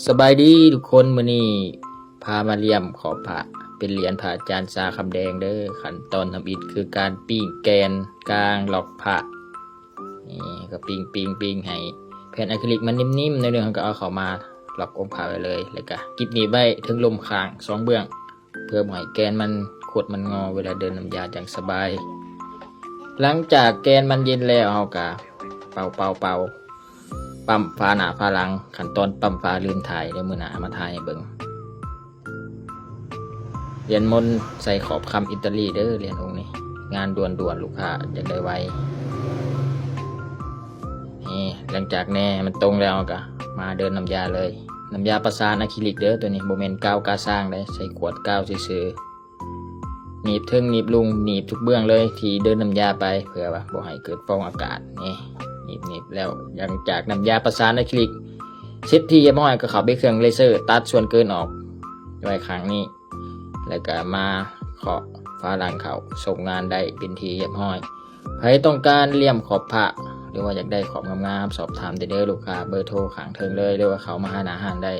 ສະບາຍດີທຸກຄົນ, ມື້ນີ້ພາມາລ້ຽມຂອບພະ ເປັນຫຼຽນພະອາຈານຊາຄຳແດງເດີ້. ຂັ້ນຕອນທຳອິດຄືການປີ້ງແກ່ນກາງລັອກພະ. ນີ້ກໍປີ້ງໆໆ ໃຫ້ແຜ່ນອາຄຣິລິກມັນນິ້ມໆໜ້ອຍໜຶ່ງ, ເຮົາກໍເອົາເຂົ້າມາລັອກອົງພະໄວ້ເລີຍ ແລ້ວກໍກິດໜີບໄວ້ເທິງລຸ່ມຂ້າງສອງເບື້ອງ ເພື່ອບໍ່ໃຫ້ແກ່ນມັນຄົດມັນງໍ ເວລາເດີນນ້ຳຢາຈັ່ງສະບາຍ. ຫຼັງຈາກແກ່ນມັນເຢັນແລ້ວ ເຮົາກະເປົ່າໆໆ ປ້ຳຝາໜ້າຝາຫຼັງ. ຂັ້ນຕອນປ້ຳຝາລືມຖ່າຍເດີ້, ມື້ໜ້າເອົາມາຖ່າຍໃຫ້ເບິ່ງ. ຫຼຽນມົນໃສ່ຂອບຄຳອິດຕາລີເດີ້, ຫຼຽນອົງນີ້ ງານດ່ວນໆ ລູກຄ້າຢາກໄດ້ໄວ. ນີ້ ຫຼັງຈາກແນໃຫ້ມັນຕົງແລ້ວ ເຮົາກະມາເດີນນ້ຳຢາເລີຍ. ນ້ຳຢາປະສານອາຄຣິລິກເດີ້, ໂຕນີ້ບໍ່ແມ່ນກາວກາຊ່າງໃດ, ໃສ່ຂວດກາວຊື່ໆ. ໜີບເທິງໜີບລຸ່ມ ໜີບທຸກເບື້ອງເລີຍທີ່ເດີນນ້ຳຢາໄປ ເພື່ອວ່າບໍ່ໃຫ້ເກີດຟອງອາກາດ. ນີ້ ໜີບໆແລ້ວ, ຫຼັງຈາກນ້ຳຢາປະສານອາຄຣິລິກເສັດທີ່ຮຽບຮ້ອຍ ກໍເຂົ້າໄປເຄື່ອງເລເຊີ ຕັດສ່ວນເກີນອອກໄວ້ຂ້າງນີ້ ແລ້ວກໍມາເຄາະຝາຫຼັງເຂົ້າ ສົ່ງງານໄດ້ເປັນທີ່ຮຽບຮ້ອຍ. ໃຜຕ້ອງການລ້ຽມຂອບພະ ຫຼືວ່າຢາກໄດ້ຂອບງາມໆ ສອບຖາມໄດ້ເດີ້ລູກຄ້າ, ເບີໂທຂ້າງເທິງເລີຍ ຫຼືວ່າເຂົ້າມາຫາໜ້າຮ້ານໄດ້.